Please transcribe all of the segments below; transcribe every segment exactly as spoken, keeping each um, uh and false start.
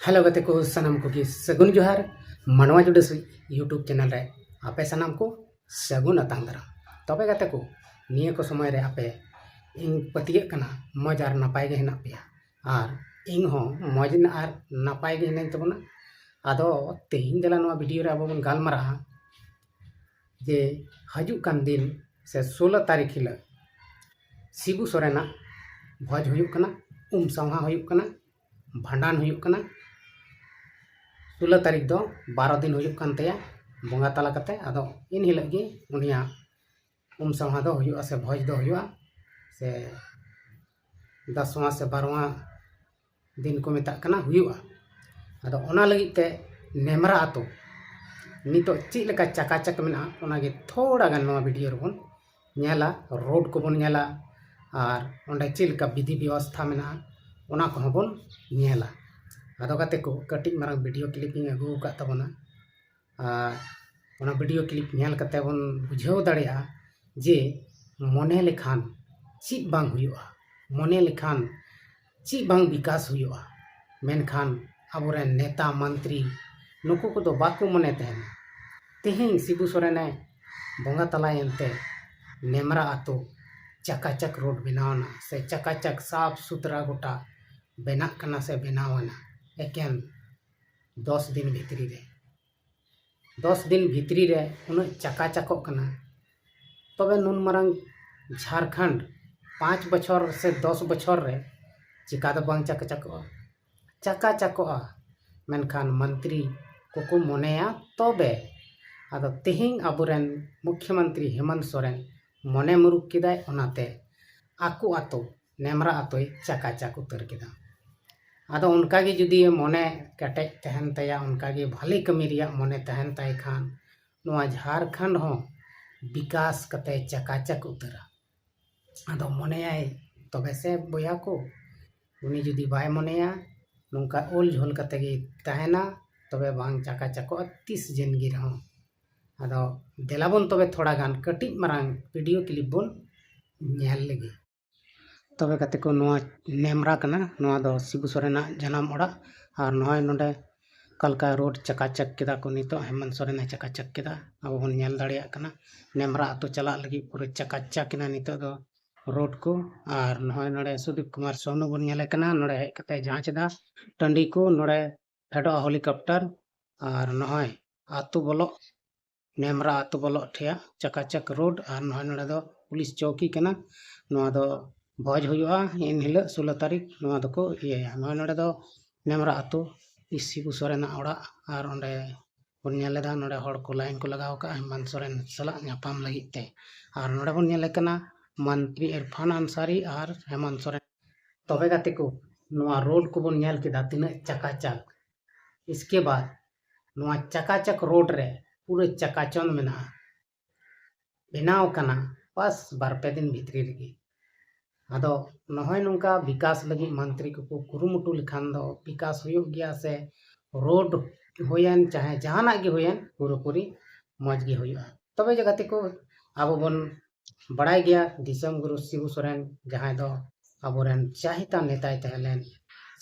Hello ᱜᱟᱛᱮ ᱠᱚ, ᱥᱟᱱᱟᱢ ᱠᱚᱜᱮ ᱥᱟᱹᱜᱩᱱ ᱡᱚᱦᱟᱨ᱾ ᱢᱟᱱᱣᱟ ᱡᱩᱰᱟᱹᱥᱩᱭ YouTube ᱪᱮᱱᱮᱞ ᱨᱮ ᱟᱯᱮ ᱥᱟᱱᱟᱢ ᱠᱚ ᱥᱟᱹᱜᱩᱱ ᱟᱛᱟᱝ ᱫᱟᱨᱟᱢ᱾ ᱛᱚᱵᱮ ᱜᱟᱛᱮ ᱠᱚ, ᱱᱤᱭᱟᱹ ᱠᱚ ᱥᱚᱢᱚᱭ ᱨᱮ ᱟᱯᱮ ᱤᱧ ᱯᱟᱹᱛᱭᱟᱹᱜ ᱠᱟᱱᱟ ᱢᱚᱡᱽ ᱟᱨ ᱱᱟᱯᱟᱭ ᱜᱮ ᱦᱮᱱᱟᱜ ᱯᱮᱭᱟ, ᱟᱨ ᱤᱧ ᱦᱚᱸ ᱢᱚᱡᱽ ᱟᱨ ᱱᱟᱯᱟᱭ ᱜᱮ ᱦᱤᱱᱟᱹᱧ ᱛᱟᱵᱚᱱᱟ᱾ ᱟᱫᱚ ᱛᱮᱦᱮᱧ ᱫᱮᱞᱟ ᱱᱚᱣᱟ ᱵᱷᱤᱰᱤᱭᱳ ᱨᱮ ᱟᱵᱚ ᱵᱚᱱ ᱜᱟᱞᱢᱟᱨᱟᱜᱼᱟ ᱡᱮ ᱦᱤᱡᱩᱜ ᱠᱟᱱ ᱫᱤᱱ ᱥᱮ ᱥᱳᱞᱳ ᱛᱟᱹᱨᱤᱠᱷ ᱦᱤᱞᱳᱜ ᱥᱤᱵᱩ ᱥᱚᱨᱮᱱᱟᱜ ᱵᱷᱚᱡᱽ ᱦᱩᱭᱩᱜ ᱠᱟᱱᱟ, ᱩᱢ ᱥᱟᱶᱦᱟ ᱦᱩᱭᱩᱜ ᱠᱟᱱᱟ, ᱵᱷᱟᱸᱰᱟᱱ ᱦᱩᱭᱩᱜ ᱠᱟᱱᱟ᱾ ᱥᱳᱞᱳ ᱛᱟᱹᱨᱤᱠᱷ ᱫᱚ ᱵᱟᱨᱚ ᱫᱤᱱ ᱦᱩᱭᱩᱜ ᱠᱟᱱ ᱛᱟᱭᱟ ᱵᱚᱸᱜᱟ ᱛᱟᱞᱟ ᱠᱟᱛᱮ᱾ ᱟᱫᱚ ᱤᱱ ᱦᱤᱞᱳᱜ ᱜᱮ ᱩᱱᱤᱭᱟᱜ ᱩᱢ ᱥᱟᱶᱦᱟ ᱫᱚ ᱦᱩᱭᱩᱜᱼᱟ ᱥᱮ ᱵᱷᱚᱡᱽ ᱫᱚ ᱦᱩᱭᱩᱜᱼᱟ ᱥᱮ ᱫᱟᱥᱣᱟ ᱥᱮ ᱵᱟᱨᱣᱟ ᱫᱤᱱ ᱠᱚ ᱢᱮᱛᱟᱜ ᱠᱟᱱᱟ, ᱦᱩᱭᱩᱜᱼᱟ᱾ ᱟᱫᱚ ᱚᱱᱟ ᱞᱟᱹᱜᱤᱫ ᱛᱮ ᱱᱮᱢᱨᱟ ᱟᱛᱳ ᱱᱤᱛᱚᱜ ᱪᱮᱫ ᱞᱮᱠᱟ ᱪᱟᱠᱟᱪᱟᱠ ᱢᱮᱱᱟᱜᱼᱟ, ᱚᱱᱟᱜᱮ ᱛᱷᱚᱲᱟ ᱜᱟᱱ ᱱᱚᱣᱟ ᱵᱷᱤᱰᱤᱭᱳ ᱨᱮᱵᱚᱱ ᱧᱮᱞᱟ᱾ ᱨᱳᱰ ᱠᱚᱵᱚᱱ ᱧᱮᱞᱟ ᱟᱨ ᱚᱸᱰᱮ ᱪᱮᱫ ᱞᱮᱠᱟ ᱵᱤᱫᱷᱤ ᱵᱮᱵᱚᱥᱛᱷᱟ ᱢᱮᱱᱟᱜᱼᱟ, ᱚᱱᱟ ᱠᱚᱦᱚᱸ ᱵᱚᱱ ᱧᱮᱞᱟ᱾ ᱟᱫᱚ ᱜᱟᱛᱮ ᱠᱚ, ᱠᱟᱹᱴᱤᱡ ᱢᱟᱨᱟᱝ ᱵᱷᱤᱰᱤᱭᱳ ᱠᱞᱤᱯ ᱤᱧ ᱟᱹᱜᱩ ᱟᱠᱟᱫ ᱛᱟᱵᱚᱱᱟ᱾ ᱟᱨ ᱚᱱᱟ ᱵᱷᱤᱰᱤᱭᱳ ᱠᱞᱤᱯ ᱧᱮᱞ ᱠᱟᱛᱮ ᱵᱚᱱ ᱵᱩᱡᱷᱟᱹᱣ ᱫᱟᱲᱮᱭᱟᱜᱼᱟ ᱡᱮ ᱢᱚᱱᱮ ᱞᱮᱠᱷᱟᱱ ᱪᱮᱫ ᱵᱟᱝ ᱦᱩᱭᱩᱜᱼᱟ, ᱢᱚᱱᱮ ᱞᱮᱠᱷᱟᱱ ᱪᱮᱫ ᱵᱟᱝ ᱵᱤᱠᱟᱥ ᱦᱩᱭᱩᱜᱼᱟ᱾ ᱢᱮᱱᱠᱷᱟᱱ ᱟᱵᱚᱨᱮᱱ ᱱᱮᱛᱟ ᱢᱚᱱᱛᱨᱤ ᱱᱩᱠᱩ ᱠᱚᱫᱚ ᱵᱟᱠᱚ ᱢᱚᱱᱮ ᱛᱟᱦᱮᱱᱟ᱾ ᱛᱮᱦᱮᱧ ᱥᱤᱵᱩ ᱥᱚᱨᱮᱱᱮ ᱵᱚᱸᱜᱟ ᱛᱟᱞᱟᱭᱮᱱ ᱛᱮ ᱱᱮᱢᱨᱟ ᱟᱛᱳ ᱪᱟᱠᱟᱪᱟᱠ ᱨᱳᱰ ᱵᱮᱱᱟᱣ ᱮᱱᱟ ᱥᱮ ᱪᱟᱠᱟᱪᱟᱠ ᱥᱟᱯᱷ ᱥᱩᱛᱨᱟ ᱜᱚᱴᱟ ᱵᱮᱱᱟᱜ ᱠᱟᱱᱟ ᱥᱮ ᱵᱮᱱᱟᱣ ᱮᱱᱟ ᱮᱠᱮᱱ ᱫᱚᱥ ᱫᱤᱱ ᱵᱷᱤᱛᱨᱤ ᱨᱮ᱾ ᱫᱚᱥ ᱫᱤᱱ ᱵᱷᱤᱛᱨᱤ ᱨᱮ ᱩᱱᱟᱹᱜ ᱪᱟᱠᱟᱪᱟᱠᱚᱜ ᱠᱟᱱᱟ, ᱛᱚᱵᱮ ᱱᱩᱱ ᱢᱟᱨᱟᱝ ᱡᱷᱟᱲᱠᱷᱚᱸᱰ ᱯᱟᱸᱪ ᱵᱚᱪᱷᱚᱨ ᱥᱮ ᱫᱚᱥ ᱵᱚᱪᱷᱚᱨ ᱨᱮ ᱪᱤᱠᱟ ᱫᱚ ᱵᱟᱝ ᱪᱟᱠᱟᱪᱟᱠᱚᱜᱼᱟ? ᱪᱟᱠᱟᱪᱟᱠᱚᱜᱼᱟ᱾ ᱢᱮᱱᱠᱷᱟᱱ ᱢᱚᱱᱛᱨᱤ ᱠᱚᱠᱚ ᱢᱚᱱᱮᱭᱟ ᱛᱚᱵᱮ᱾ ᱟᱫᱚ ᱛᱮᱦᱮᱧ ᱟᱵᱚᱨᱮᱱ ᱢᱩᱠᱷᱭᱚᱢᱚᱱᱛᱨᱤ ᱦᱮᱢᱚᱱᱛ ᱥᱚᱨᱮᱱ ᱢᱚᱱᱮ ᱢᱩᱨᱩᱠ ᱠᱮᱫᱟᱭ, ᱚᱱᱟᱛᱮ ᱟᱠᱚ ᱟᱛᱳ ᱱᱮᱢᱨᱟ ᱟᱛᱳᱭ ᱪᱟᱠᱟᱪᱟᱠ ᱩᱛᱟᱹᱨ ᱠᱮᱫᱟ᱾ ᱟᱫᱚ ᱚᱱᱠᱟᱜᱮ ᱡᱩᱫᱤ ᱢᱚᱱᱮ ᱠᱮᱴᱮᱡ ᱛᱟᱦᱮᱱ ᱛᱟᱭᱟ, ᱚᱱᱠᱟᱜᱮ ᱵᱷᱟᱞᱮ ᱠᱟᱹᱢᱤ ᱨᱮᱭᱟᱜ ᱢᱚᱱᱮ ᱛᱟᱦᱮᱱ ᱛᱟᱭ ᱠᱷᱟᱱ ᱱᱚᱣᱟ ᱡᱷᱟᱲᱠᱷᱚᱸᱰ ᱦᱚᱸ ᱵᱤᱠᱟᱥ ᱠᱟᱛᱮ ᱪᱟᱠᱟᱪᱟᱠ ᱩᱛᱟᱹᱨᱟ᱾ ᱟᱫᱚ ᱢᱚᱱᱮᱭᱟᱭ ᱛᱚᱵᱮ ᱥᱮ ᱵᱚᱭᱦᱟ ᱠᱚ, ᱩᱱᱤ ᱡᱩᱫᱤ ᱵᱟᱭ ᱢᱚᱱᱮᱭᱟ, ᱱᱚᱝᱠᱟ ᱚᱞ ᱡᱷᱳᱞ ᱠᱟᱛᱮ ᱜᱮ ᱛᱟᱦᱮᱱᱟ, ᱛᱚᱵᱮ ᱵᱟᱝ ᱪᱟᱠᱟᱪᱟᱠᱚᱜᱼᱟ ᱛᱤᱥ ᱡᱤᱱᱫᱜᱤ ᱨᱮᱦᱚᱸ᱾ ᱟᱫᱚ ᱫᱮᱞᱟ ᱵᱚᱱ ᱛᱚᱵᱮ ᱛᱷᱚᱲᱟ ᱜᱟᱱ ᱠᱟᱹᱴᱤᱡ ᱢᱟᱨᱟᱝ ᱵᱷᱤᱰᱤᱭᱳ ᱠᱞᱤᱯ ᱵᱚᱱ ᱧᱮᱞ ᱞᱮᱜᱮ᱾ ᱛᱚᱵᱮ ᱜᱟᱛᱮ ᱠᱚ, ᱱᱚᱣᱟ ᱱᱮᱢᱨᱟ ᱠᱟᱱᱟ, ᱱᱚᱣᱟ ᱫᱚ ᱥᱤᱵᱩ ᱥᱚᱨᱮᱱᱟᱜ ᱡᱟᱱᱟᱢ ᱚᱲᱟᱜ᱾ ᱟᱨ ᱱᱚᱜᱼᱚᱭ ᱱᱚᱰᱮ ᱚᱠᱟ ᱞᱮᱠᱟ ᱨᱳᱰ ᱪᱟᱠᱟᱪᱟᱠ ᱠᱮᱫᱟ ᱠᱚ, ᱱᱤᱛᱚᱜ ᱦᱮᱢᱚᱱᱛ ᱥᱚᱨᱮᱱᱮ ᱪᱟᱠᱟᱪᱟᱠ ᱠᱮᱫᱟ, ᱟᱵᱚ ᱵᱚᱱ ᱧᱮᱞ ᱫᱟᱲᱮᱭᱟᱜ ᱠᱟᱱᱟ᱾ ᱱᱮᱢᱨᱟ ᱟᱹᱛᱩ ᱪᱟᱞᱟᱜ ᱞᱟᱹᱜᱤᱫ ᱯᱩᱨᱟᱹ ᱪᱟᱠᱟᱪᱟᱠ ᱮᱱᱟ ᱱᱤᱛᱚᱜ ᱫᱚ ᱨᱳᱰ ᱠᱚ᱾ ᱟᱨ ᱱᱚᱜᱼᱚᱭ ᱱᱚᱰᱮ ᱥᱩᱫᱤᱯ ᱠᱩᱢᱟᱨ ᱥᱳᱱᱩ ᱵᱚᱱ ᱧᱮᱞᱮ ᱠᱟᱱᱟ, ᱱᱚᱰᱮ ᱦᱮᱡ ᱠᱟᱛᱮ ᱡᱟᱦᱟᱸ ᱪᱮᱫᱟ ᱴᱟᱺᱰᱤ ᱠᱚ, ᱱᱚᱰᱮ ᱯᱷᱮᱰᱚᱜᱼᱟ ᱦᱮᱞᱤᱠᱚᱯᱴᱟᱨ᱾ ᱟᱨ ᱱᱚᱜᱼᱚᱭ ᱟᱹᱛᱩ ᱵᱚᱞᱚᱜ, ᱱᱮᱢᱨᱟ ᱟᱹᱛᱩ ᱵᱚᱞᱚᱜ ᱴᱷᱮᱭᱟ ᱪᱟᱠᱟᱪᱟᱠ ᱨᱳᱰ᱾ ᱟᱨ ᱱᱚᱜᱼᱚᱭ ᱱᱚᱰᱮ ᱫᱚ ᱯᱩᱞᱤᱥ ᱪᱚᱣᱠᱤ ᱠᱟᱱᱟ᱾ ᱱᱚᱣᱟ ᱫᱚ ᱵᱷᱚᱡᱽ ᱦᱩᱭᱩᱜᱼᱟ ᱮᱱ ᱦᱤᱞᱳᱜ ᱥᱳᱞᱳ ᱛᱟᱹᱨᱤᱠᱷ, ᱱᱚᱣᱟ ᱫᱚᱠᱚ ᱤᱭᱟᱹᱭᱟ᱾ ᱱᱚᱜᱼᱚᱭ ᱱᱚᱰᱮ ᱫᱚ ᱱᱮᱢᱨᱟ ᱟᱹᱛᱩ ᱥᱤᱵᱩ ᱥᱚᱨᱮᱱᱟᱜ ᱚᱲᱟᱜ᱾ ᱟᱨ ᱚᱸᱰᱮ ᱵᱚᱱ ᱧᱮᱞ ᱮᱫᱟ, ᱱᱚᱰᱮ ᱦᱚᱲ ᱠᱚ ᱞᱟᱭᱤᱱ ᱠᱚ ᱞᱟᱜᱟᱣ ᱟᱠᱟᱫᱼᱟ ᱦᱮᱢᱚᱱᱛ ᱥᱚᱨᱮᱱ ᱥᱟᱞᱟᱜ ᱧᱟᱯᱟᱢ ᱞᱟᱹᱜᱤᱫ ᱛᱮ᱾ ᱟᱨ ᱱᱚᱰᱮ ᱵᱚᱱ ᱧᱮᱞᱮ ᱠᱟᱱᱟ ᱢᱚᱱᱛᱨᱤ ᱤᱨᱯᱷᱟᱱ ᱟᱱᱥᱟᱨᱤ ᱟᱨ ᱦᱮᱢᱚᱱᱛ ᱥᱚᱨᱮᱱ᱾ ᱛᱚᱵᱮ ᱜᱟᱛᱮ ᱠᱚ, ᱱᱚᱣᱟ ᱨᱳᱰ ᱠᱚᱵᱚᱱ ᱧᱮᱞ ᱠᱮᱫᱟ ᱛᱤᱱᱟᱹᱜ ᱪᱟᱠᱟᱪᱟᱠ᱾ ᱤᱥᱠᱮ ᱵᱟᱫ ᱱᱚᱣᱟ ᱪᱟᱠᱟᱪᱟᱠ ᱨᱳᱰ ᱨᱮ ᱯᱩᱨᱟᱹ ᱪᱟᱠᱟᱪᱚᱸᱫ ᱢᱮᱱᱟᱜᱼᱟ, ᱵᱮᱱᱟᱣ ᱠᱟᱱᱟ ᱵᱟᱥ ᱵᱟᱨ ᱯᱮ ᱫᱤᱱ ᱵᱷᱤᱛᱨᱤ ᱨᱮᱜᱮ᱾ ᱟᱫᱚ ᱱᱚᱜᱼᱚᱭ ᱱᱚᱝᱠᱟ ᱵᱤᱠᱟᱥ ᱞᱟᱹᱜᱤᱫ ᱢᱚᱱᱛᱨᱤ ᱠᱚᱠᱚ ᱠᱩᱨᱩᱢᱩᱴᱩ ᱞᱮᱠᱷᱟᱱ ᱫᱚ ᱵᱤᱠᱟᱥ ᱦᱩᱭᱩᱜ ᱜᱮᱭᱟ, ᱥᱮ ᱨᱳᱰ ᱦᱩᱭᱮᱱ ᱪᱟᱦᱮ ᱡᱟᱦᱟᱱᱟᱜ ᱜᱮ ᱦᱩᱭᱮᱱ, ᱯᱩᱨᱟᱹᱯᱩᱨᱤ ᱢᱚᱡᱽ ᱜᱮ ᱦᱩᱭᱩᱜᱼᱟ᱾ ᱛᱚᱵᱮ ᱡᱮ ᱜᱟᱛᱮ ᱠᱚ, ᱟᱵᱚ ᱵᱚᱱ ᱵᱟᱲᱟᱭ ᱜᱮᱭᱟ ᱫᱤᱥᱚᱢ ᱜᱩᱨᱩ ᱥᱤᱵᱩ ᱥᱚᱨᱮᱱ, ᱡᱟᱦᱟᱸᱭ ᱫᱚ ᱟᱵᱚᱨᱮᱱ ᱪᱟᱹᱦᱤᱛᱟᱱ ᱱᱮᱛᱟᱭ ᱛᱟᱦᱮᱸ ᱞᱮᱱ,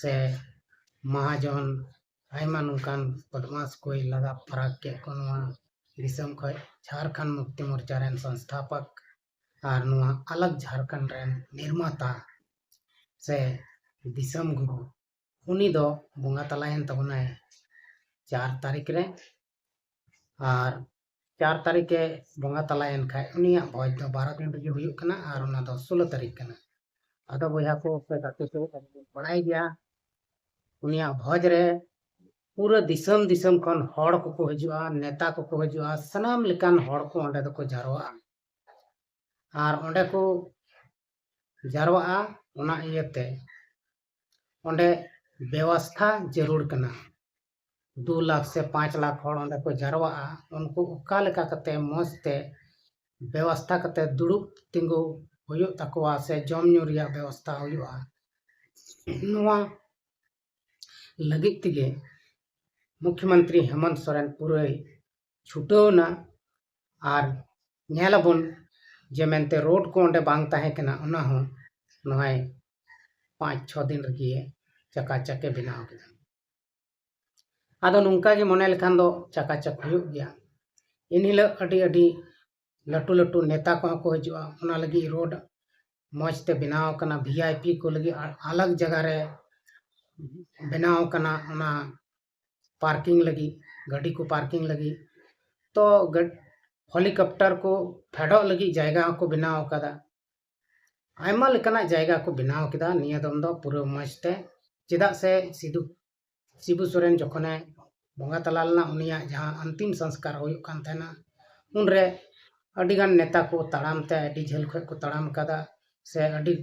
ᱥᱮ ᱢᱟᱦᱟᱡᱚᱱ ᱟᱭᱢᱟ ᱱᱚᱝᱠᱟᱱ ᱵᱚᱫᱢᱟᱥ ᱠᱚᱭ ᱞᱟᱜᱟ ᱯᱷᱟᱨᱟᱠ ᱠᱮᱫ ᱠᱚ ᱱᱚᱣᱟ ᱫᱤᱥᱚᱢ ᱠᱷᱚᱱ᱾ ᱡᱷᱟᱲᱠᱷᱚᱸᱰ ᱢᱩᱠᱛᱤ ᱢᱳᱨᱪᱟ ᱨᱮᱱ ᱥᱚᱝᱥᱛᱷᱟᱯᱚᱠ ᱟᱨ ᱱᱚᱣᱟ ᱟᱞᱟᱜᱽ ᱡᱷᱟᱲᱠᱷᱚᱸᱰ ᱨᱮᱱ ᱱᱤᱨᱢᱟᱛᱟ ᱥᱮ ᱫᱤᱥᱚᱢ ᱜᱩᱨᱩ, ᱩᱱᱤ ᱫᱚ ᱵᱚᱸᱜᱟ ᱛᱟᱞᱟᱭᱮᱱ ᱛᱟᱵᱚᱱᱟᱭ ᱪᱟᱨ ᱛᱟᱹᱨᱤᱠᱷ ᱨᱮ᱾ ᱟᱨ ᱪᱟᱨ ᱛᱟᱹᱨᱤᱠᱷ ᱮ ᱵᱚᱸᱜᱟ ᱛᱟᱞᱟᱭᱮᱱ ᱠᱷᱟᱡ, ᱩᱱᱤᱭᱟᱜ ᱵᱷᱚᱡᱽ ᱫᱚ ᱵᱟᱨᱚ ᱫᱤᱱ ᱨᱮᱜᱮ ᱦᱩᱭᱩᱜ ᱠᱟᱱᱟ ᱟᱨ ᱚᱱᱟ ᱫᱚ ᱥᱳᱞᱳ ᱛᱟᱹᱨᱤᱠᱷ ᱠᱟᱱᱟ᱾ ᱟᱫᱚ ᱵᱚᱭᱦᱟ ᱠᱚ ᱥᱮ ᱜᱟᱛᱮ ᱠᱚ, ᱟᱵᱚ ᱵᱚᱱ ᱵᱟᱲᱟᱭ ᱜᱮᱭᱟ ᱩᱱᱤᱭᱟᱜ ᱵᱷᱚᱡᱽ ᱨᱮ ᱯᱩᱨᱟᱹ ᱫᱤᱥᱚᱢ ᱫᱤᱥᱚᱢ ᱠᱷᱚᱱ ᱦᱚᱲ ᱠᱚᱠᱚ ᱦᱤᱡᱩᱜᱼᱟ, ᱱᱮᱛᱟ ᱠᱚᱠᱚ ᱦᱤᱡᱩᱜᱼᱟ, ᱥᱟᱱᱟᱢ ᱞᱮᱠᱟᱱ ᱦᱚᱲ ᱠᱚ ᱚᱸᱰᱮ ᱫᱚᱠᱚ ᱡᱟᱨᱣᱟᱜᱼᱟ᱾ ᱟᱨ ᱚᱸᱰᱮ ᱠᱚ ᱡᱟᱨᱣᱟᱜᱼᱟ, ᱚᱱᱟ ᱤᱭᱟᱹᱛᱮ ᱚᱸᱰᱮ ᱵᱮᱵᱚᱥᱛᱷᱟ ᱡᱟᱹᱨᱩᱲ ᱠᱟᱱᱟ᱾ ᱫᱩ ᱞᱟᱠᱷ ᱥᱮ ᱯᱟᱸᱪ ᱞᱟᱠᱷ ᱦᱚᱲ ᱚᱸᱰᱮ ᱠᱚ ᱡᱟᱨᱣᱟᱜᱼᱟ, ᱩᱱᱠᱩ ᱚᱠᱟ ᱞᱮᱠᱟ ᱠᱟᱛᱮ ᱢᱚᱡᱽ ᱛᱮ ᱵᱮᱵᱚᱥᱛᱷᱟ ᱠᱟᱛᱮ ᱫᱩᱲᱩᱵ ᱛᱤᱸᱜᱩ ᱦᱩᱭᱩᱜ ᱛᱟᱠᱚᱣᱟ ᱥᱮ ᱡᱚᱢ ᱧᱩ ᱨᱮᱭᱟᱜ ᱵᱮᱵᱚᱥᱛᱷᱟ ᱦᱩᱭᱩᱜᱼᱟ, ᱱᱚᱣᱟ ᱞᱟᱹᱜᱤᱫ ᱛᱮᱜᱮ ᱢᱩᱠᱷᱭᱚᱢᱚᱱᱛᱨᱤ ᱦᱮᱢᱚᱱᱛ ᱥᱚᱨᱮᱱ ᱯᱩᱨᱟᱹᱭ ᱪᱷᱩᱴᱟᱹᱣ ᱮᱱᱟ᱾ ᱟᱨ ᱧᱮᱞ ᱟᱵᱚᱱ ᱡᱮ ᱢᱮᱱᱛᱮ ᱨᱳᱰ ᱠᱚ ᱚᱸᱰᱮ ᱵᱟᱝ ᱛᱟᱦᱮᱸ ᱠᱟᱱᱟ, ᱚᱱᱟ ᱦᱚᱸ ᱱᱚᱜᱼᱚᱭ ᱯᱟᱸᱪ ᱪᱷᱚ ᱫᱤᱱ ᱨᱮᱜᱮ ᱪᱟᱠᱟᱪᱟᱠᱮ ᱵᱮᱱᱟᱣ ᱠᱮᱫᱟ᱾ ᱟᱫᱚ ᱱᱚᱝᱠᱟ ᱜᱮ ᱢᱚᱱᱮ ᱞᱮᱠᱷᱟᱱ ᱫᱚ ᱪᱟᱠᱟᱪᱟᱠ ᱦᱩᱭᱩᱜ ᱜᱮᱭᱟ᱾ ᱮᱱᱦᱤᱞᱳᱜ ᱟᱹᱰᱤ ᱟᱹᱰᱤ ᱞᱟᱹᱴᱩ ᱞᱟᱹᱴᱩ ᱱᱮᱛᱟ ᱠᱚᱦᱚᱸ ᱠᱚ ᱦᱤᱡᱩᱜᱼᱟ᱾ ᱚᱱᱟ ᱞᱟᱹᱜᱤᱫ ᱨᱳᱰ ᱢᱚᱡᱽ ᱛᱮ ᱵᱮᱱᱟᱣ ᱟᱠᱟᱱᱟ, ᱵᱷᱤ ᱟᱭ ᱯᱤ ᱠᱚ ᱞᱟᱹᱜᱤᱫ ᱟ-, ᱟᱞᱟᱜᱽ ᱡᱟᱭᱜᱟ ᱨᱮ ᱵᱮᱱᱟᱣ ᱟᱠᱟᱱᱟ᱾ ᱚᱱᱟ ᱯᱟᱨᱠᱤᱝ ᱞᱟᱹᱜᱤᱫ, ᱜᱟᱹᱰᱤ ᱠᱚ ᱯᱟᱨᱠᱤᱝ ᱞᱟᱹᱜᱤᱫ, ᱛᱚ ᱜᱟᱹᱰ-, ᱦᱮᱞᱤᱠᱚᱯᱴᱟᱨ ᱠᱚ ᱯᱷᱮᱰᱚᱜ ᱞᱟᱹᱜᱤᱫ ᱡᱟᱭᱜᱟ ᱦᱚᱸᱠᱚ ᱵᱮᱱᱟᱣ ᱟᱠᱟᱫᱟ᱾ ᱟᱭᱢᱟ ᱞᱮᱠᱟᱱᱟᱜ ᱡᱟᱭᱜᱟ ᱠᱚ ᱵᱮᱱᱟᱣ ᱠᱮᱫᱟ ᱱᱤᱭᱟᱹ ᱫᱚᱢ ᱫᱚ ᱯᱩᱨᱟᱹ ᱢᱚᱡᱽ ᱛᱮ᱾ ᱪᱮᱫᱟᱜ ᱥᱮ ᱥᱤᱫᱩ, ᱥᱤᱵᱩ ᱥᱚᱨᱮᱱ ᱡᱚᱠᱷᱚᱱᱮ ᱵᱚᱸᱜᱟ ᱛᱟᱞᱟ ᱞᱮᱱᱟ, ᱩᱱᱤᱭᱟᱜ ᱡᱟᱦᱟᱸ ᱟᱱᱛᱤᱢ ᱥᱚᱝᱥᱠᱟᱨ ᱦᱩᱭᱩᱜ ᱠᱟᱱ ᱛᱟᱦᱮᱱᱟ, ᱩᱱᱨᱮ ᱟᱹᱰᱤᱜᱟᱱ ᱱᱮᱛᱟ ᱠᱚ ᱛᱟᱲᱟᱢ ᱛᱮ ᱟᱹᱰᱤ ᱡᱷᱟᱹᱞ ᱠᱷᱚᱱ ᱠᱚ ᱛᱟᱲᱟᱢ ᱠᱟᱫᱟ, ᱥᱮ ᱟᱹᱰᱤ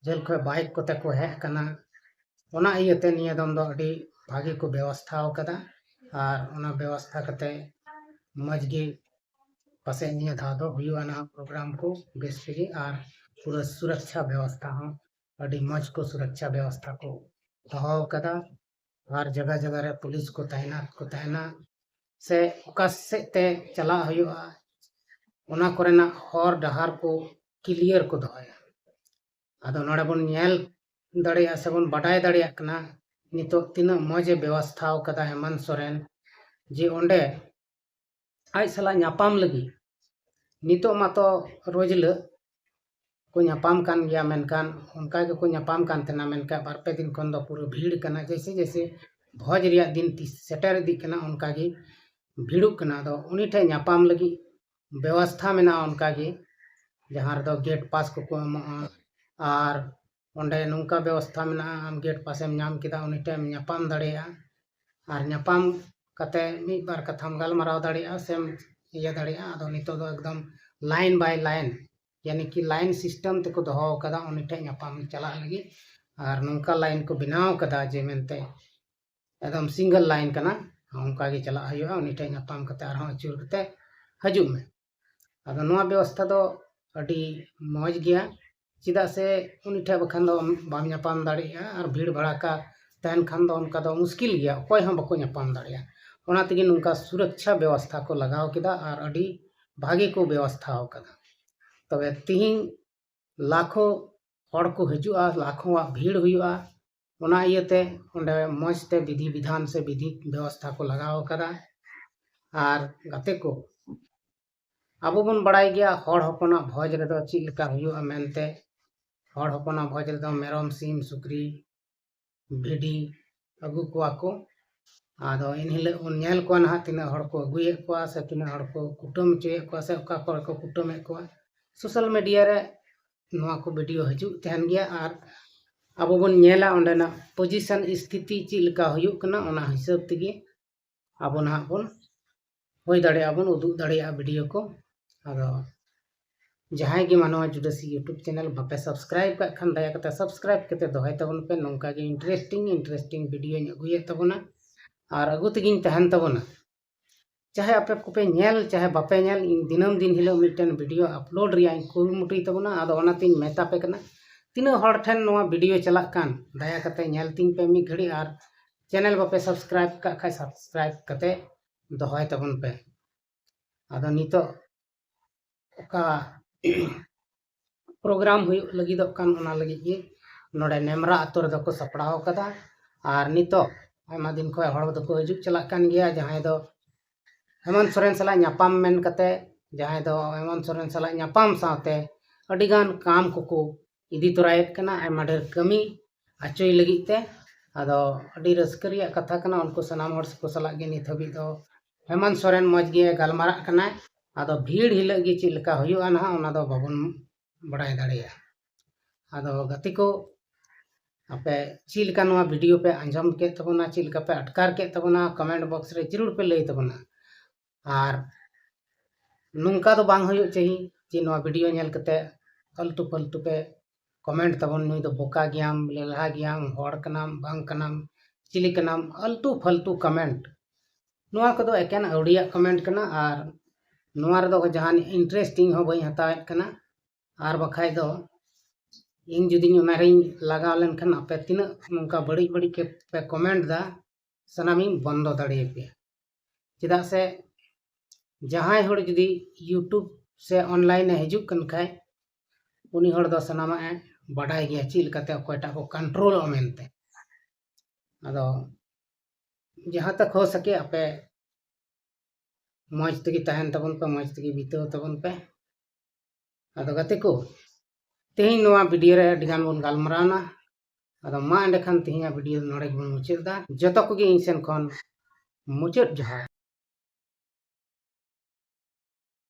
ᱡᱷᱟᱹᱞ ᱠᱷᱚᱱ ᱵᱟᱭᱤᱠ ᱠᱚᱛᱮ ᱠᱚ ᱦᱮᱡ ᱟᱠᱟᱱᱟ᱾ ᱚᱱᱟ ᱤᱭᱟᱹᱛᱮ ᱱᱤᱭᱟᱹ ᱫᱚᱢ ᱫᱚ ᱟᱹᱰᱤ ᱵᱷᱟᱜᱮ ᱠᱚ ᱵᱮᱵᱚᱥᱛᱷᱟ ᱟᱠᱟᱫᱟ᱾ ᱟᱨ ᱚᱱᱟ ᱵᱮᱵᱚᱥᱛᱷᱟ ᱠᱟᱛᱮ ᱢᱚᱡᱽ ᱜᱮ ᱯᱟᱥᱮᱡ ᱱᱤᱭᱟᱹ ᱫᱷᱟᱣ ᱫᱚ ᱦᱩᱭᱩᱜᱼᱟ ᱱᱟᱦᱟᱜ ᱯᱨᱳᱜᱨᱟᱢ ᱠᱚ ᱵᱮᱥ ᱛᱮᱜᱮ᱾ ᱟᱨ ᱯᱩᱨᱟᱹ ᱥᱩᱨᱚᱠᱪᱷᱟ ᱵᱮᱵᱚᱥᱛᱷᱟ ᱦᱚᱸ ᱟᱹᱰᱤ ᱢᱚᱡᱽ ᱠᱚ ᱥᱩᱨᱚᱠᱪᱷᱟ ᱵᱮᱵᱚᱥᱛᱷᱟ ᱠᱚ ᱫᱚᱦᱚ ᱟᱠᱟᱫᱟ᱾ ᱟᱨ ᱡᱟᱭᱜᱟ ᱡᱟᱭᱜᱟ ᱨᱮ ᱯᱩᱞᱤᱥ ᱠᱚ ᱛᱟᱦᱮᱱᱟ, ᱠᱚ ᱛᱟᱦᱮᱱᱟ, ᱥᱮ ᱚᱠᱟ ᱥᱮᱫ ᱛᱮ ᱪᱟᱞᱟᱜ ᱦᱩᱭᱩᱜᱼᱟ, ᱚᱱᱟ ᱠᱚᱨᱮᱱᱟᱜ ᱦᱚᱨ ᱰᱟᱦᱟᱨ ᱠᱚ ᱠᱞᱤᱭᱟᱨ ᱠᱚ ᱫᱚᱦᱚᱭᱟ᱾ ᱟᱫᱚ ᱱᱚᱰᱮ ᱵᱚᱱ ᱧᱮᱞ ᱫᱟᱲᱮᱭᱟᱜᱼᱟ ᱥᱮ ᱵᱚᱱ ᱵᱟᱰᱟᱭ ᱫᱟᱲᱮᱭᱟᱜ ᱠᱟᱱᱟ ᱱᱤᱛᱚᱜ ᱛᱤᱱᱟᱹᱜ ᱢᱚᱡᱽ ᱮ ᱵᱮᱵᱚᱥᱛᱷᱟ ᱟᱠᱟᱫᱟ ᱦᱮᱢᱟᱱᱛ ᱥᱚᱨᱮᱱ, ᱡᱮ ᱚᱸᱰᱮ ᱟᱡ ᱥᱟᱞᱟᱜ ᱧᱟᱯᱟᱢ ᱞᱟᱹᱜᱤᱫ ᱱᱤᱛᱚᱜ ᱢᱟᱛᱚ ᱨᱳᱡᱽ ᱦᱤᱞᱳᱜ ᱠᱚ ᱧᱟᱯᱟᱢ ᱠᱟᱱ ᱜᱮᱭᱟ, ᱢᱮᱱᱠᱷᱟᱱ ᱚᱱᱠᱟ ᱜᱮᱠᱚ ᱧᱟᱯᱟᱢ ᱠᱟᱱ ᱛᱟᱦᱮᱱᱟ, ᱢᱮᱱᱠᱷᱟᱱ ᱵᱟᱨ ᱯᱮ ᱫᱤᱱ ᱠᱷᱚᱱ ᱫᱚ ᱯᱩᱨᱟᱹ ᱵᱷᱤᱲ ᱠᱟᱱᱟ᱾ ᱡᱮᱭᱥᱮ ᱡᱮᱭᱥᱮ ᱵᱷᱚᱡᱽ ᱨᱮᱭᱟᱜ ᱫᱤᱱ ᱛᱤᱥ ᱥᱮᱴᱮᱨ ᱤᱫᱤᱜ ᱠᱟᱱᱟ, ᱚᱱᱠᱟ ᱜᱮ ᱵᱷᱤᱲᱚᱜ ᱠᱟᱱᱟ᱾ ᱟᱫᱚ ᱩᱱᱤ ᱴᱷᱮᱱ ᱧᱟᱯᱟᱢ ᱞᱟᱹᱜᱤᱫ ᱵᱮᱵᱚᱥᱛᱷᱟ ᱢᱮᱱᱟᱜᱼᱟ ᱚᱱᱠᱟ ᱜᱮ, ᱡᱟᱦᱟᱸ ᱨᱮᱫᱚ ᱜᱮᱴ ᱯᱟᱥ ᱠᱚᱠᱚ ᱮᱢᱚᱜᱼᱟ᱾ ᱟᱨ ᱚᱸᱰᱮ ᱱᱚᱝᱠᱟ ᱵᱮᱵᱚᱥᱛᱷᱟ ᱢᱮᱱᱟᱜᱼᱟ, ᱟᱢ ᱜᱮᱴ ᱯᱟᱥᱮᱢ ᱧᱟᱢ ᱠᱮᱫᱟ, ᱩᱱᱤ ᱴᱷᱮᱱ ᱮᱢ ᱧᱟᱯᱟᱢ ᱫᱟᱲᱮᱭᱟᱜᱼᱟ᱾ ᱟᱨ ᱧᱟᱯᱟᱢ ᱠᱟᱛᱮ ᱢᱤᱫ ᱵᱟᱨ ᱠᱟᱛᱷᱟᱢ ᱜᱟᱞᱢᱟᱨᱟᱣ ᱫᱟᱲᱮᱭᱟᱜᱼᱟ ᱥᱮᱢ ᱤᱭᱟᱹ ᱫᱟᱲᱮᱭᱟᱜᱼᱟ᱾ ᱟᱫᱚ ᱱᱤᱛᱚᱜ ᱫᱚ ᱮᱠᱫᱚᱢ line by line, ᱭᱟᱱᱤ ᱠᱤ line system ᱛᱮᱠᱚ ᱫᱚᱦᱚ ᱟᱠᱟᱫᱟ, ᱩᱱᱤ ᱴᱷᱮᱱ ᱧᱟᱯᱟᱢ ᱪᱟᱞᱟᱜ ᱞᱟᱹᱜᱤᱫ᱾ ᱟᱨ ᱱᱚᱝᱠᱟ line ᱠᱚ ᱵᱮᱱᱟᱣ ᱟᱠᱟᱫᱟ ᱡᱮ ᱢᱮᱱᱛᱮ ᱮᱠᱫᱚᱢ single line ᱠᱟᱱᱟ, ᱚᱱᱠᱟ ᱜᱮ ᱪᱟᱞᱟᱜ ᱦᱩᱭᱩᱜᱼᱟ᱾ ᱩᱱᱤ ᱴᱷᱮᱱ ᱧᱟᱯᱟᱢ ᱠᱟᱛᱮ ᱟᱨᱦᱚᱸ ᱟᱹᱪᱩᱨ ᱠᱟᱛᱮ ᱦᱤᱡᱩᱜ ᱢᱮ᱾ ᱟᱫᱚ ᱱᱚᱣᱟ ᱵᱮᱵᱚᱥᱛᱷᱟ ᱫᱚ ᱟᱹᱰᱤ ᱢᱚᱡᱽ ᱜᱮᱭᱟ, ᱪᱮᱫᱟᱜ ᱥᱮ ᱩᱱᱤ ᱴᱷᱮᱱ ᱵᱟᱠᱷᱟᱱ ᱫᱚ ᱵᱟᱢ ᱧᱟᱯᱟᱢ ᱫᱟᱲᱮᱭᱟᱜᱼᱟ᱾ ᱟᱨ ᱵᱷᱤᱲ ᱵᱷᱟᱲᱟᱠᱟ ᱛᱟᱦᱮᱱ ᱠᱷᱟᱱ ᱫᱚ ᱚᱱᱠᱟ ᱫᱚ ᱢᱩᱥᱠᱤᱞ ᱜᱮᱭᱟ, ᱚᱠᱚᱭ ᱦᱚᱸ ᱵᱟᱠᱚ ᱧᱟᱯᱟᱢ ᱫᱟᱲᱮᱭᱟᱜᱼᱟ᱾ ᱚᱱᱟ ᱛᱮᱜᱮ ᱱᱚᱝᱠᱟ ᱥᱩᱨᱚᱠᱪᱷᱟ ᱵᱮᱵᱚᱥᱛᱷᱟ ᱠᱚ ᱞᱟᱜᱟᱣ ᱠᱮᱫᱟ ᱟᱨ ᱟᱹᱰᱤ ᱵᱷᱟᱜᱮ ᱠᱚ ᱵᱮᱵᱚᱥᱛᱷᱟ ᱟᱠᱟᱫᱟ᱾ ᱛᱚᱵᱮ ᱛᱤᱦᱤᱧ ᱞᱟᱠᱷᱚ ᱦᱚᱲ ᱠᱚ ᱦᱤᱡᱩᱜᱼᱟ, ᱞᱟᱠᱷᱚᱣᱟᱜ ᱵᱷᱤᱲ ᱦᱩᱭᱩᱜᱼᱟ᱾ ᱚᱱᱟ ᱤᱭᱟᱹᱛᱮ ᱚᱸᱰᱮ ᱢᱚᱡᱽ ᱛᱮ ᱵᱤᱫᱷᱤ ᱵᱤᱫᱷᱟᱱ ᱥᱮ ᱵᱤᱫᱷᱤ ᱵᱮᱵᱚᱥᱛᱷᱟ ᱠᱚ ᱞᱟᱜᱟᱣ ᱟᱠᱟᱫᱟ᱾ ᱟᱨ ᱜᱟᱛᱮ ᱠᱚ, ᱟᱵᱚ ᱵᱚᱱ ᱵᱟᱲᱟᱭ ᱜᱮᱭᱟ ᱦᱚᱲ ᱦᱚᱯᱚᱱᱟᱜ ᱵᱷᱚᱡᱽ ᱨᱮᱫᱚ ᱪᱮᱫ ᱞᱮᱠᱟ ᱦᱩᱭᱩᱜᱼᱟ ᱢᱮᱱᱛᱮ᱾ ᱦᱚᱲ ᱦᱚᱯᱚᱱᱟᱜ ᱵᱷᱚᱡᱽ ᱨᱮᱫᱚ ᱢᱮᱨᱚᱢ, ᱥᱤᱢ, ᱥᱩᱠᱨᱤ, ᱵᱷᱤᱰᱤ ᱟᱹᱜᱩ ᱠᱚᱣᱟ ᱠᱚ᱾ ᱟᱫᱚ ᱮᱱᱦᱤᱞᱳᱜ ᱵᱚᱱ ᱧᱮᱞ ᱠᱚᱣᱟ ᱱᱟᱦᱟᱜ ᱛᱤᱱᱟᱹᱜ ᱦᱚᱲ ᱠᱚ ᱟᱹᱜᱩᱭᱮᱫ ᱠᱚᱣᱟ ᱥᱮ ᱛᱤᱱᱟᱹᱜ ᱦᱚᱲ ᱠᱚ ᱠᱩᱴᱟᱹᱢ ᱦᱚᱪᱚᱭᱮᱫ ᱠᱚᱣᱟ ᱥᱮ ᱚᱠᱟ ᱠᱚᱨᱮ ᱠᱚ ᱠᱩᱴᱟᱹᱢᱮᱫ ᱠᱚᱣᱟ᱾ ᱥᱳᱥᱟᱞ ᱢᱤᱰᱤᱭᱟ ᱨᱮ ᱱᱚᱣᱟ ᱠᱚ ᱵᱷᱤᱰᱤᱭᱳ ᱦᱤᱡᱩᱜ ᱛᱟᱦᱮᱱ ᱜᱮᱭᱟ ᱟᱨ ᱟᱵᱚ ᱵᱚᱱ ᱧᱮᱞᱟ ᱚᱸᱰᱮᱱᱟᱜ ᱯᱚᱡᱤᱥᱚᱱ, ᱥᱛᱷᱤᱛᱤ ᱪᱮᱫ ᱞᱮᱠᱟ ᱦᱩᱭᱩᱜ ᱠᱟᱱᱟ, ᱚᱱᱟ ᱦᱤᱥᱟᱹᱵ ᱛᱮᱜᱮ ᱟᱵᱚ ᱱᱟᱦᱟᱜ ᱵᱚᱱ ᱦᱩᱭ ᱫᱟᱲᱮᱭᱟᱜᱼᱟ, ᱵᱚᱱ ᱩᱫᱩᱜ ᱫᱟᱲᱮᱭᱟᱜᱼᱟ ᱵᱷᱤᱰᱤᱭᱳ ᱠᱚ᱾ ᱟᱫᱚ ᱡᱟᱦᱟᱸᱭ ᱜᱮ ᱢᱟᱱᱣᱟ ᱡᱩᱰᱟᱹᱥᱤ YouTube ᱪᱮᱱᱮᱞ ᱵᱟᱯᱮ ᱥᱟᱵᱥᱠᱨᱟᱭᱤᱵ ᱠᱟᱜ ᱠᱷᱟᱱ ᱫᱟᱭᱟ ᱠᱟᱛᱮ ᱥᱟᱵᱥᱠᱨᱟᱭᱤᱵ ᱠᱟᱛᱮ ᱫᱚᱦᱚᱭ ᱛᱟᱵᱚᱱ ᱯᱮ᱾ ᱱᱚᱝᱠᱟ ᱜᱮ ᱤᱱᱴᱟᱨᱮᱥᱴᱤᱝ ᱤᱱᱴᱟᱨᱮᱥᱴᱤᱝ ᱵᱷᱤᱰᱤᱭᱳᱧ ᱟᱹᱜᱩᱭᱮᱫ ᱛᱟᱵᱚᱱᱟ ᱟᱨ ᱟᱹᱜᱩ ᱛᱮᱜᱮᱧ ᱛᱟᱦᱮᱱ ᱛᱟᱵᱚᱱᱟ᱾ ᱪᱟᱦᱮ ᱟᱯᱮ ᱠᱚᱯᱮ ᱧᱮᱞ ᱪᱟᱦᱮ ᱵᱟᱯᱮ ᱧᱮᱞ, ᱤᱧ ᱫᱤᱱᱟᱹᱢ ᱫᱤᱱ ᱦᱤᱞᱳᱜ ᱢᱤᱫᱴᱮᱱ ᱵᱷᱤᱰᱤᱭᱳ ᱟᱯᱞᱳᱰ ᱨᱮᱭᱟᱜ ᱤᱧ ᱠᱩᱨᱩᱢᱩᱴᱩᱭ ᱛᱟᱵᱚᱱᱟ᱾ ᱟᱫᱚ ᱚᱱᱟᱛᱤᱧ ᱢᱮᱛᱟ ᱯᱮ ᱠᱟᱱᱟ, ᱛᱤᱱᱟᱹᱜ ᱦᱚᱲ ᱴᱷᱮᱱ ᱱᱚᱣᱟ ᱵᱷᱤᱰᱤᱭᱳ ᱪᱟᱞᱟᱜ ᱠᱟᱱ, ᱫᱟᱭᱟ ᱠᱟᱛᱮ ᱧᱮᱞ ᱛᱤᱧ ᱯᱮ ᱢᱤᱫ ᱜᱷᱟᱹᱲᱤᱡ ᱟᱨ ᱪᱮᱱᱮᱞ ᱵᱟᱯᱮ ᱥᱟᱵᱥᱠᱨᱟᱭᱤᱵ ᱠᱟᱜ ᱠᱷᱟᱡ ᱥᱟᱵᱥᱠᱨᱟᱭᱤᱵ ᱠᱟᱛᱮ ᱫᱚᱦᱚᱭ ᱛᱟᱵᱚᱱ ᱯᱮ᱾ ᱟᱫᱚ ᱱᱤᱛᱚᱜ ᱚᱠᱟ ᱯᱨᱳᱜᱨᱟᱢ ᱦᱩᱭᱩᱜ ᱞᱟᱹᱜᱤᱫᱚᱜ ᱠᱟᱱ, ᱚᱱᱟ ᱞᱟᱹᱜᱤᱫ ᱜᱮ ᱱᱚᱰᱮ ᱱᱮᱢᱨᱟ ᱟᱛᱳ ᱨᱮᱫᱚ ᱠᱚ ᱥᱟᱯᱲᱟᱣ ᱟᱠᱟᱫᱟ᱾ ᱟᱨ ᱱᱤᱛᱚᱜ ᱟᱭᱢᱟ ᱫᱤᱱ ᱠᱷᱚᱱ ᱦᱚᱲ ᱫᱚᱠᱚ ᱦᱤᱡᱩᱜ ᱪᱟᱞᱟᱜ ᱠᱟᱱ ᱜᱮᱭᱟ, ᱡᱟᱦᱟᱸᱭ ᱫᱚ ᱦᱮᱢᱚᱱᱛ ᱥᱚᱨᱮᱱ ᱥᱟᱞᱟᱜ ᱧᱟᱯᱟᱢ ᱢᱮᱱ ᱠᱟᱛᱮ, ᱡᱟᱦᱟᱸᱭ ᱫᱚ ᱦᱮᱢᱚᱱᱛ ᱥᱚᱨᱮᱱ ᱥᱟᱞᱟᱜ ᱧᱟᱯᱟᱢ ᱥᱟᱶᱛᱮ ᱟᱹᱰᱤᱜᱟᱱ ᱠᱟᱢ ᱠᱚᱠᱚ ᱤᱫᱤ ᱛᱚᱨᱟᱭᱮᱫ ᱠᱟᱱᱟ, ᱟᱭᱢᱟ ᱰᱷᱮᱨ ᱠᱟᱹᱢᱤ ᱟᱪᱚᱭ ᱞᱟᱹᱜᱤᱫ ᱛᱮ᱾ ᱟᱫᱚ ᱟᱹᱰᱤ ᱨᱟᱹᱥᱠᱟᱹ ᱨᱮᱭᱟᱜ ᱠᱟᱛᱷᱟ ᱠᱟᱱᱟ, ᱩᱱᱠᱩ ᱥᱟᱱᱟᱢ ᱦᱚᱲ ᱠᱚ ᱥᱟᱞᱟᱜ ᱜᱮ ᱱᱤᱛ ᱦᱟᱹᱵᱤᱡ ᱫᱚ ᱦᱮᱢᱚᱱᱛ ᱥᱚᱨᱮᱱ ᱢᱚᱡᱽ ᱜᱮ ᱜᱟᱞᱢᱟᱨᱟᱜ ᱠᱟᱱᱟᱭ᱾ ᱟᱫᱚ ᱵᱷᱤᱲ ᱦᱤᱞᱳᱜ ᱜᱮ ᱪᱮᱫ ᱞᱮᱠᱟ ᱦᱩᱭᱩᱜᱼᱟ ᱱᱟᱦᱟᱜ, ᱚᱱᱟ ᱫᱚ ᱵᱟᱵᱚᱱ ᱵᱟᱲᱟᱭ ᱫᱟᱲᱮᱭᱟᱜᱼᱟ᱾ ᱟᱫᱚ ᱜᱟᱛᱮ ᱠᱚ, ᱟᱯᱮ ᱪᱮᱫ ᱞᱮᱠᱟ ᱱᱚᱣᱟ ᱵᱷᱤᱰᱤᱭᱳ ᱯᱮ ᱟᱸᱡᱚᱢ ᱠᱮᱫ ᱛᱟᱵᱚᱱᱟ, ᱪᱮᱫ ᱞᱮᱠᱟ ᱯᱮ ᱟᱴᱠᱟᱨ ᱠᱮᱫ ᱛᱟᱵᱚᱱᱟ, ᱠᱚᱢᱮᱱᱴ ᱵᱚᱠᱥ ᱨᱮ ᱡᱟᱹᱨᱩᱲ ᱯᱮ ᱞᱟᱹᱭ ᱛᱟᱵᱚᱱᱟ᱾ ᱟᱨ ᱱᱚᱝᱠᱟ ᱫᱚ ᱵᱟᱝ ᱦᱩᱭᱩᱜ ᱪᱟᱹᱦᱤ ᱡᱮ ᱱᱚᱣᱟ ᱵᱷᱤᱰᱤᱭᱳ ᱧᱮᱞ ᱠᱟᱛᱮ ᱟᱞᱛᱩ ᱯᱷᱟᱞᱛᱩ ᱯᱮ ᱠᱚᱢᱮᱱᱴ ᱛᱟᱵᱚᱱ, "ᱱᱩᱭ ᱫᱚ ᱵᱚᱠᱟ ᱜᱮᱭᱟᱢ, ᱞᱮᱞᱦᱟ ᱜᱮᱭᱟᱢ, ᱦᱚᱲ ᱠᱟᱱᱟᱢ, ᱵᱟᱝ ᱠᱟᱱᱟᱢ, ᱪᱤᱞᱤ ᱠᱟᱱᱟᱢ", ᱟᱞᱛᱩ ᱯᱷᱟᱞᱛᱩ ᱠᱚᱢᱮᱱᱴ᱾ ᱱᱚᱣᱟ ᱠᱚᱫᱚ ᱮᱠᱮᱱ ᱟᱹᱣᱲᱤᱭᱟᱜ ᱠᱚᱢᱮᱱᱴ ᱠᱟᱱᱟ᱾ ᱟᱨ ᱱᱚᱣᱟ ᱨᱮᱫᱚ ᱡᱟᱦᱟᱱ ᱤᱱᱴᱟᱨᱮᱥᱴ ᱤᱧ ᱦᱚᱸ ᱵᱟᱹᱧ ᱦᱟᱛᱟᱣᱮᱫ ᱠᱟᱱᱟ᱾ ᱟᱨ ᱵᱟᱠᱷᱟᱡ ᱫᱚ ᱤᱧ ᱡᱩᱫᱤᱧ ᱚᱱᱟ ᱨᱤᱧ ᱞᱟᱜᱟᱣ ᱞᱮᱱᱠᱷᱟᱱ ᱟᱯᱮ ᱛᱤᱱᱟᱹᱜ ᱱᱚᱝᱠᱟ ᱵᱟᱹᱲᱤᱡ ᱵᱟᱹᱲᱤᱡ ᱯᱮ ᱠᱚᱢᱮᱱᱴ ᱫᱟ, ᱥᱟᱱᱟᱢᱤᱧ ᱵᱚᱱᱫᱚ ᱫᱟᱲᱮᱭᱟᱯᱮᱭᱟ᱾ ᱪᱮᱫᱟᱜ ᱥᱮ ᱡᱟᱦᱟᱸᱭ ᱦᱚᱲ ᱡᱩᱫᱤ YouTube ᱥᱮ online ᱮ ᱦᱤᱡᱩᱜ ᱠᱟᱱ ᱠᱷᱟᱡ, ᱩᱱᱤ ᱦᱚᱲ ᱫᱚ ᱥᱟᱱᱟᱢᱟᱜ ᱮ ᱵᱟᱰᱟᱭ ᱜᱮᱭᱟ ᱪᱮᱫ ᱞᱮᱠᱟᱛᱮ ᱚᱠᱚᱭᱴᱟᱜ ᱠᱚ ᱠᱚᱱᱴᱨᱳᱞᱚᱜᱼᱟ ᱢᱮᱱᱛᱮ᱾ ᱟᱫᱚ ᱡᱟᱦᱟᱸ ᱛᱚᱠ ᱦᱳ ᱥᱟᱠᱮ ᱟᱯᱮ ᱢᱚᱡᱽ ᱛᱮᱜᱮ ᱛᱟᱦᱮᱱ ᱛᱟᱵᱚᱱ ᱯᱮ, ᱢᱚᱡᱽ ᱛᱮᱜᱮ ᱵᱤᱛᱟᱹᱣ ᱛᱟᱵᱚᱱ ᱯᱮ᱾ ᱟᱫᱚ ᱜᱟᱛᱮ ᱠᱚ, ᱛᱮᱦᱮᱧ ᱱᱚᱣᱟ ᱵᱷᱤᱰᱤᱭᱳ ᱨᱮ ᱟᱹᱰᱤ ᱜᱟᱱ ᱵᱚᱱ ᱜᱟᱞᱢᱟᱨᱟᱣᱱᱟ᱾ ᱟᱫᱚ ᱢᱟ ᱮᱸᱰᱮᱠᱷᱟᱱ ᱛᱮᱦᱮᱧᱟᱜ ᱵᱷᱤᱰᱤᱭᱳ ᱫᱚ ᱱᱚᱰᱮ ᱜᱮᱵᱚᱱ ᱢᱩᱪᱟᱹᱫ ᱮᱫᱟ᱾ ᱡᱚᱛᱚ ᱠᱚᱜᱮ ᱤᱧ ᱥᱮᱱ ᱠᱷᱚᱱ ᱢᱩᱪᱟᱹᱫ ᱡᱚᱦᱟᱨ᱾